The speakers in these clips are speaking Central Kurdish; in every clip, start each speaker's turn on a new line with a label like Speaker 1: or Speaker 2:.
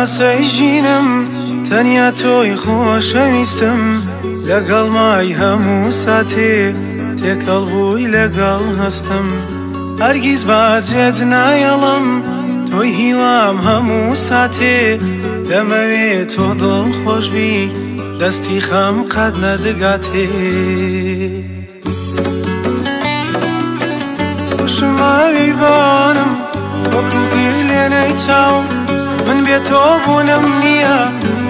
Speaker 1: هەناسەی ژینم تەنیا تۆی خۆشەویستم لەگەڵ مای هەموو ساتێ تێکەڵ بووی لەگەڵ هەستم هەرگیز باجێت نایەڵم تۆی هیوام هەموو ساتێ دەمەوێ تۆ دڵ خۆشبی دەستی خەم قەت نەدگاتێ خوشماوی بانم وەکو گلێنەی چاوم من بێ تۆ بوونم نییە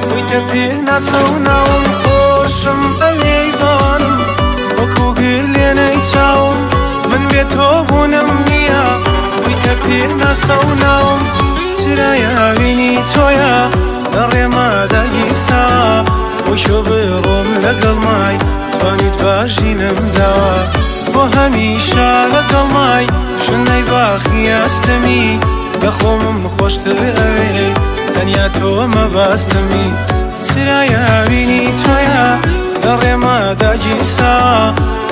Speaker 1: بوویتە پێناسە و ناوم خۆشم ئەوێی بانم وەکو گلێنەی چاوم من بێ تۆ بوونم نییە بوویتە پێناسە و ناوم چرایە وینی تۆیە لە ڕێمادا گیرسا بۆ کوێ بڕۆم لەگەڵ مای توانیت باژینم داوە بۆ هەمیشە لەگەڵ مای شنەی باخی ئەستەمی لە خۆمم خۆشتر ئەوێ تەنیا تۆ مەبەستمی چرایە وینی تۆیە لە ڕێمادا گیرسا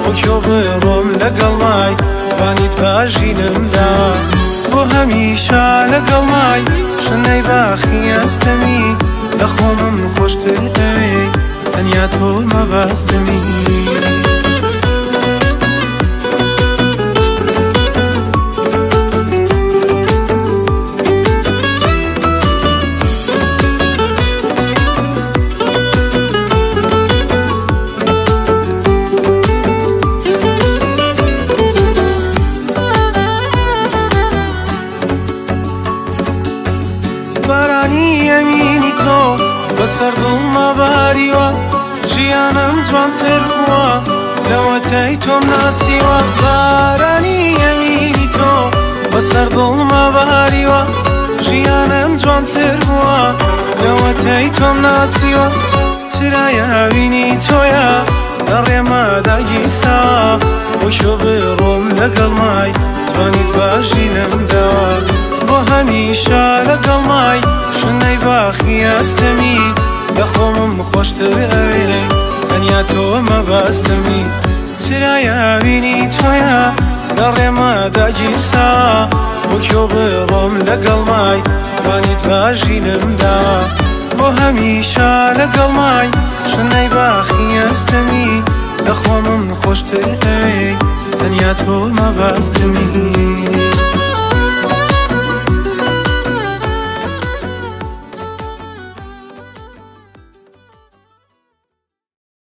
Speaker 1: بۆ کوێ بڕۆم لەگەڵ مای توانیت باژینم داوە بۆ هەمیشە لەگەڵ مای شنەی باخی ئەستەمی لە خۆمم خۆشتر ئەوێ تەنیا تۆ مەبەستمی. بارانی ئەمینی تۆ بەسەر دڵمە باریوە ژیانم جوانتر بووە لەوەتەی تۆم ناسیوە بارانی ئەمینی تۆ بەسەر دڵمە باریوە ژیانم جوانتر بووە لەوەتەی تۆم ناسیوە چرایە وینی تۆیە لە ڕێمادا گیرسا بۆ کوێ بڕۆم لەگەڵ مای توانیت باژینم داوە بۆ هەمیشە لەگەڵ مای شنەی باخی ئەستەمی لە خۆمم خۆشتر ئەوێ تەنیا تۆ مەبەستمی چرایە وینی تۆیە لە ڕێمادا گیرسا بۆ کوێ بڕۆم لەگەڵ مای توانیت باژینم داوە بۆ هەمیشە لەگەڵ مای شنەی باخی ئەستەمی لە خۆمم خۆشتر ئەوێ تەنیا تۆ مەبەستمی.